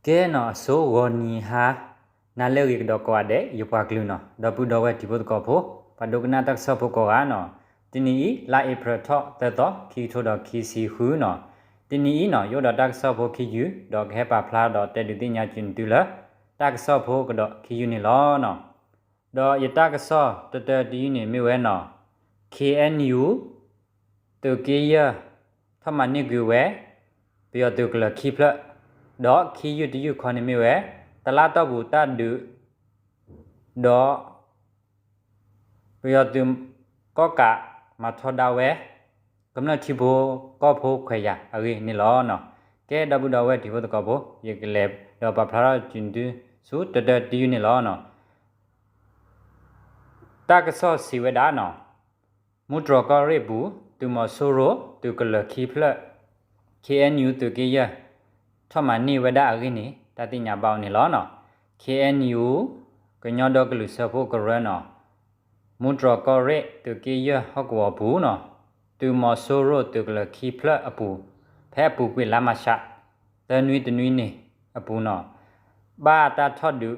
ကဲနီၤ အဆိဂီၤနံၤဟါ နၤလၢအဂ့ၤကဒီးကိးဂၤဒဲး ယပှၤကလုာ်နီၤ ဒီပုၢ်ဒီဝဲၢ်တံၤဖိသကိးဖိ ပှၤဒိကနၣ်တၢ်ကစီၣ်ဖိကိးဂၤနီၤ, တနံၤအံၤ လါအ့ဖြ့ၣ်ထီၣ် သၢသီ ခံကထိဒီးခံဆံဃုနီၤ, တနံၤအံၤနီၤ ယအိၣ်ဒီးတၢ်ကစီၣ်ဖိခံယုၢ် ဒီးကဟဲပာ်ဖျါဒီးတဲဒုးသ့ၣ်ညါက့ၤသုလၢ တၢ်ကစီၣ်ဖိကဒီးခံယုၢ်န့ၣ်လီၤနီၤ. ဒီးယတၢ်ကစီၣ်တတၢတယုၢ်န့ၣ်မ့ၢ်ဝဲနီၤ, ခ့ၣ်အဲၣ်ယူၣ် သုးက့ယဲၢ် ထီၣ်မၤန့ၢ်ကွံာ်ဝဲ ပယီၤသုးကလၢၤခံဖျၢၣ်, ဒီးခံယုၢ်တယုၢ်ခီန့ၣ်မ့ၢ်ဝဲ တလါတီၢ်ပူၤတၢ်ဒုး ဒီး ပယီၤသုးကီၣ်ကးမၤထီဒါဝဲ ကမျၢၢ်ထံဖိကီၢ်ဖိခွဲးယာ်အဂ့ၢ်န့ၣ်လီၤ. ကဲဒီပုၢ်ဒီဝဲၢ်တံၤဖိသကိးဖိ ယကလဲၤဒီးပာ်ဖျါထီၣ်က့ၤသုဆူတတၢတယုၢ်န့ၣ်လီၤ. တၢ်ကစီၣ်စံးဝဲဒၣ်နီၤ, မူတြီၢ်ကီၢ်ရ့ၣ်ပူၤ သုးမီၤစိရိၤသုးကလၢၤခံဖျၢၣ် ခ့ၣ်အဲၣ်ယူၣ် သုးက့ယဲၢ် ထီၣ်မၤန့ၢ်ဝဲဒၣ်အဂ့ၢ်န့ၣ် တၢ်သ့ၣ်ညါဘၣ်အီၤန့ၣ်လီၤ. ခ့ၣ်အဲၣ်ယူၣ် ကညီဒီကလုာ်စၢဖှိၣ်ကရၢနီၤ, မူတြီၢ်ကီၢ်ရ့ၣ်သုးက့ယဲၢ်ဟီၣ်ကဝီၤပူၤနီၤ, သုးမီၤစိရိၤသုးကလၢၤခံဖျၢၣ်အပူၤ, ဖဲအပူၤကွံာ်လါမၢ်ၡး သၢနွံတနွံန့ၣ်အပူၤနီၤ, ဘၣ်တၢ်ထီၣ်ဒုး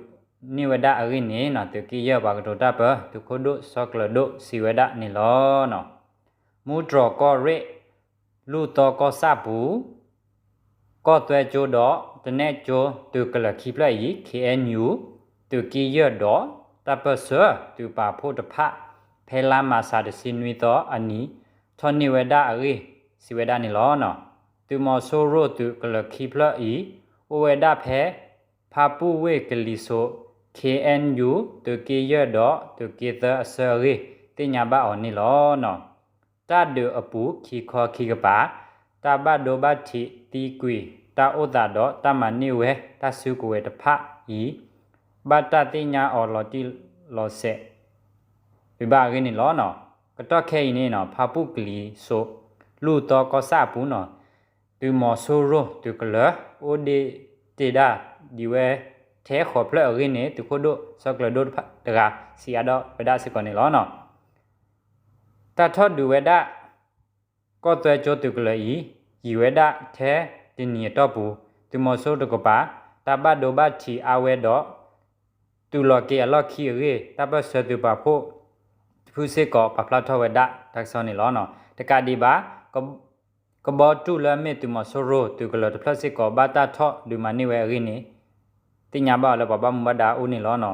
န့ၢ်ဝဲဒၣ်အဂ့ၢ်န့ၣ်နီၤ သုးက့ယဲၢ်ပှၤကတိၤတၢ်ပၢ သုးခိၣ်ဒိၣ်စီၤကျၢၤဒိၣ်စံးဝဲဒၣ်န့ၣ်လီၤ. မူတြီၢ်ကီၢ်ရ့ၣ် လူၢ်သီကီၢ်ဆၣ်ပူၤ ကီၢ်သွဲကၠိဒီး တနဲၣ်ကၠိသုးကလၢၤခံဖျၢၣ်အံၤ ခ့ၣ်အဲၣ်ယူၣ် သုးက့ယဲၢ်ဒီး တၢ်ပၢၢ်ဆၢသုးပာ်ဖှိၣ်တဖၣ် ဖဲလါမၢ်ၡးတဆံနွံသီအနံၤ ထီၣ်န့ၢ်ဝဲဒၣ်အဂ့ၢ်စံးဝဲဒၣ်န့ၣ်လီၤ. သုးမီၤစိရိၤသုးကလၢၤခံဖျၢၣ်အံၤ အိၣ်ဝဲဒၣ်ဖဲ ဖါပူၣ်ဝ့ၢ်ကလံၤစိး ခ့ၣ်အဲၣ်ယူၣ် သုးက့ယဲၢ်ဒီးသုးက့သၢအဆၢအဂ့ၢ် သ့ၣ်ညါဘၣ်အီၤန့ၣ်လီၤ. တၢ်ဒုးအပူၤခံခီခံကပၤ တၢ်ဘၣ်ဒိဘၣ်ထံးသံကွံာ် တၢ်အိၣ်သးဒီးတၢ်မၤန့ၢ်ဝဲတၢ်စုကဝဲၤတဖၣ်အံၤ ဘၣ်တၢ်သ့ၣ်ညါအီၤလီၤတံၢ်လီၤဆဲး ပဘၣ်အဂ့ၢ်န့ၣ်လီၤ. ကတီၢ်ခဲအံၤန့ၣ် ဖါပူၣ်ကလံၤစိး လူၢ်သီကီၢ်ဆၣ်အပူၤနီၤ သုးမီၤစိရိၤသုးကလၢၤ အိၣ်ဒ့တ့ၢ်ဒၣ်ဒံးဝဲ ထဲဃိးဖျၢၣ်အဂ့ၢ်န့ၣ် သုးခိၣ်ဒိၣ်စီၤကျၢၤဒိၣ်တဖၣ်တဂၤ စံးအါဒီးဝဲဒၣ်စ့ၢ်ကီးန့ၣ်လီၤ. တၢ်ထီၣ်ဒုးဝဲဒၣ် ကီၢ်သွဲကၠိသုးကလၢၤအံၤ ယံာ်ဝဲဒၣ်ထဲတနံၤအတီၢ်ပူၤ သုးမီၤစိရိၤတကပၤ တၢ်ဘၣ်ဒိဘၣ်ထံးအါဝဲဒီး တုၤလီၤက့ၤအလီၢ်ခံအဂ့ၢ် တၢ်ပၢၢ်ဆၢသုးပာ်ဖှိၣ်တဖုစ့ၢ်ကီး ပာ်ဖျါထီၣ်ဝဲဒၣ်တၢ်ကစီၣ်န့ၣ်လီၤ. တကးဒံးဘၣ် ကဘီတူၢ်လၢအမ့ၢ်သုးမီၤစိရိၤသုးကလၢၤတဖျၢၣ်စ့ၢ်ကီး ဘၣ်တၢ်ထီၣ်ဒုးမၤန့ၢ်ဝဲအဂ့ၢ်န့ၣ် သ့ၣ်ညါဘၣ်အီၤလၢပှၤဘၣ်မူဘၣ်ဒါအအိၣ်န့ၣ်လီၤ.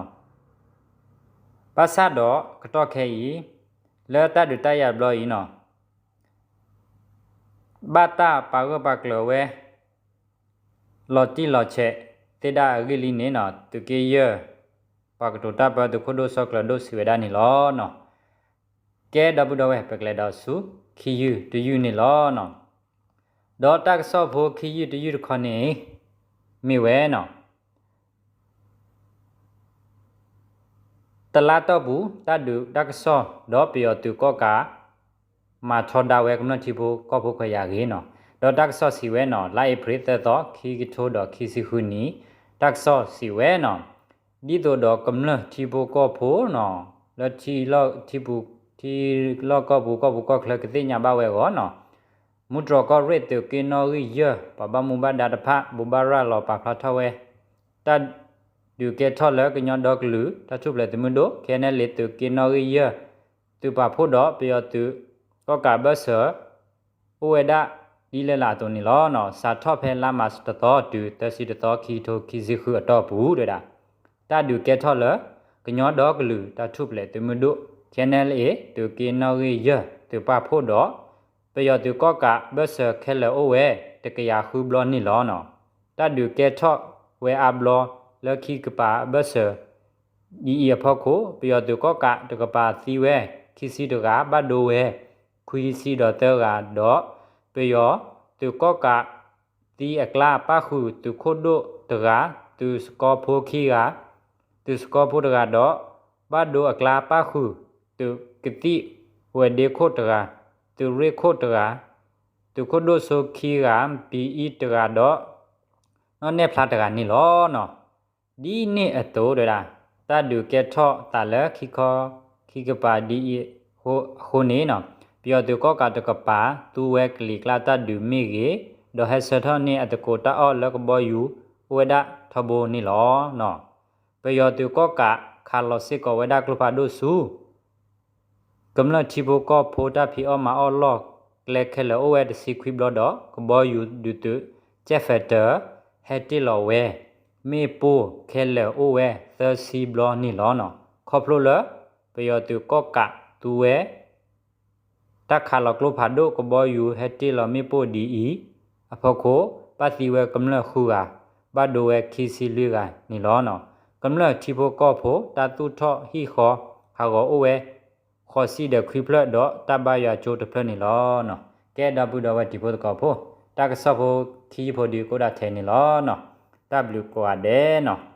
ဘၣ်ဆၣ်ဒီးကတီၢ်ခဲအံၤ လၢတၢ်ဒုးတၢ်ယၤတဘျီအံၤနီၤ ဘၣ်တၢ်ပာ်ဂၢၢ်ပာ်ကျၢၤဝဲ လီၤတံၢ်လီၤဆဲးသ့ၣ်ဒၣ်အဂ့ၢ်လံန့ၣ်နီၤ သုးက့ယဲၢ် ပှၤကတိၤတၢ်ပၢသုးခိၣ်ဒိၣ်စီၤကျၢၤဒိၣ်စံးဝဲဒၣ်န့ၣ်လီၤ. ကဲဒီပုၢ်ဒီဝဲၢ် ပကလဲၤဒီးဆူ ခံယုၢ်တယုၢ်န့ၣ်လီၤ. ဒီးတၢ်ကစီၣ်ဖိခံယုၢ်တယုၢ်တခီန့ၣ် မ့ၢ်ဝဲနီၤ တလါတီၢ်ပူၤ တၢ်ဒုးတၢ်ကစီၣ် ဒီးပယီၤသုးကီၣ်ကး မၤထီဒါဝဲကမျၢၢ်ထံဖိကီၢ်ဖိခွဲးယာ်အဂ့ၢ်နီၤ, ဒီးတၢ်ကစီၣ်စံးဝဲနီၤ လါအ့ဖြ့ၣ်သၢသီ ခံကထိဒီးခံဆံဃုနံၣ်, တၢ်ကစီၣ်စံးဝဲနီၤ ဒ်သိးဒီးကမျၢၢ်ထံဖိကီၢ်ဖိနီၤ လၢထံလီၢ်ကီၢ်ပူၤ ကီၢ်ပူၤကီၢ်ချၢကသ့ၣ်ညါဘၣ်ဝဲအဂီၢ်နီၤ မူတြီၢ်ကီၢ်ရ့ၣ်သုးက့နီၣ်ဂံၢ်ယဲၢ် ပှၤဘၣ်မူဘၣ်ဒါတဖၣ် ဘိးဘၣ်ရၤလီၤပာ်ဖျါထီၣ်ဝဲ တၢ်ဒုးကဲထီၣ်လၢကညီဒီကလုာ်တၢ်ထူၣ်ဖျဲးသုးမုၢ်ဒိၣ် ခ့ၣ်အဲၣ်အၣ်လ့ သုးက့နီၣ်ဂံၢ်ယဲၢ် သုးပာ်ဖှိၣ်ဒီးပယီၤသုးကီၣ်ကးဘၢၣ်စၢၤ အိၣ်ဝဲဒၣ်ဒ်လဲၣ်လၢအသိးန့ၣ်လီၤ. စးထီၣ်ဖဲလါမၢ်ၡးတသီတုၤသၢဆံတသီ ခံကထိခံဆံဃုအတီၢ်ပူၤ တဲဝဲဒၣ် တၢ်ဒုးကဲထီၣ်လၢ ကညီဒီကလုာ်တၢ်ထူၣ်ဖျဲးသုးမုၢ်ဒိၣ် ခ့ၣ်အဲၣ်အၣ်လ့ သုးက့နီၣ်ဂံၢ်ယဲၢ် သုးပာ်ဖှိၣ်ဒီး ပယီၤသုးကီၣ်ကးဘၢၣ်စၢၤခဲလၢာ်အိၣ်ဝဲ တကယၤဃုဘျီန့ၣ်လီၤ. တၢ်ဒုးကဲထီၣ်ဝဲအါဘျီလၢခံကပၤဘၢၣ်စၢၤ ဒ်အံၤအဖီခိၣ် ပယီၤသုးကီၣ်ကးတကပၤသံဝဲ ခံဆံတဂၤ ဘၣ်ဒိဝဲ ခွံဆံဒီးသၢဂၤဒီး ပယီၤသုးကီၣ်ကးသံအကျါ ပၣ်ဃုာ်သုးခိၣ်ဒိၣ်တဂၤ သုးစကီဖိခံဂၤ သုးစကီဖိတဂၤဒီး ဘၣ်ဒိအကျါပၣ်ဃုာ် သုးကသံၣ်ဝဲၤဒ့ခိၣ်တဂၤ သုးရ့ၣ်ခိၣ်တဂၤ သုးခိၣ်ဒိၣ်စိခံဂၤ ပံအံတဂၤဒီး နီၢ်နဲၣ်ဖျါတဂၤန့ၣ်လီၤ. ဒ်န့ၣ်အသိးတဲဝဲဒၣ် တၢ်ဒုးကဲထီၣ်သးလၢခံခီခံကပၤဒ်အံၤအဃိန့ၣ် ပယီၤသုးကီၣ်ကးတကပၤ သူဝဲကလံၤကျါတၢ်ဒုးမ့ၢ်ဂ့ၤ ဒီးဟဲဆှၢထီၣ်န့ၢ်အသကိးတၢ်အီၣ်လၢကဘီယူၤ အိၣ်ဝဲဒၣ် ထီဘိန့ၣ်လီၤ. ပယီၤသုးကီၣ်ကးခးလီၤစ့ၢ်ကီးဝဲဒၣ်ကျိဖးဒိၣ်ဆူ ကမျၢၢ်ထံဖိကီၢ်ဖိတၢ်ဖံးအီၣ်မၤအီၣ်လီၢ်ကျဲ ခဲလၢာ်အိၣ်ဝဲတဆံခွံဘျီဒီး ကဘီယူၤဒုးသုး Jet Fighter ဟဲတ့ၢ်လီၤဝဲ မ့ၣ်ပိၢ်ခဲလၢာ်အိၣ်ဝဲသၢဆံဘျီန့ၣ်လီၤ. ခီဖျိလၢ ပယီၤသုးကီၣ်ကးသူဝဲ တၢ်ခးလီၤကျိဖးဒိၣ် ကဘီယူၤဟဲတ့ၢ်လီၤမ့ၣ်ပိၢ်ဒ်အံၤအဖီခိၣ် ဘၣ်သံဝဲကမျၢၢ်ဃုဂၤ, ဘၣ်ဒိဝဲခံဆံလွံၢ်ဂၤန့ၣ်လီၤ. ကမျၢၢ်ထံဖိကီၢ်ဖိတၢ်သူၣ်ထီၣ်ဟံၣ်ဃီဟးဂီၤအိၣ်ဝဲ ဃိးဆံဒီးခွံဖျၢၣ်ဒီးတၢ်ဘါယွၤကၠိတဖျၢၣ်န့ၣ်လီၤ. ကဲဒီပုၢ်ဒီဝဲၢ်တံၤဖိသကိးဖိ, တၢ်ကစီၣ်ဖိခံယုၢ်ဖိဒုးကအိၣ်ဒၣ်ထဲန့ၣ်လီၤ. တၢ်ဘျုးကိးဂၤဒဲးနီၤ.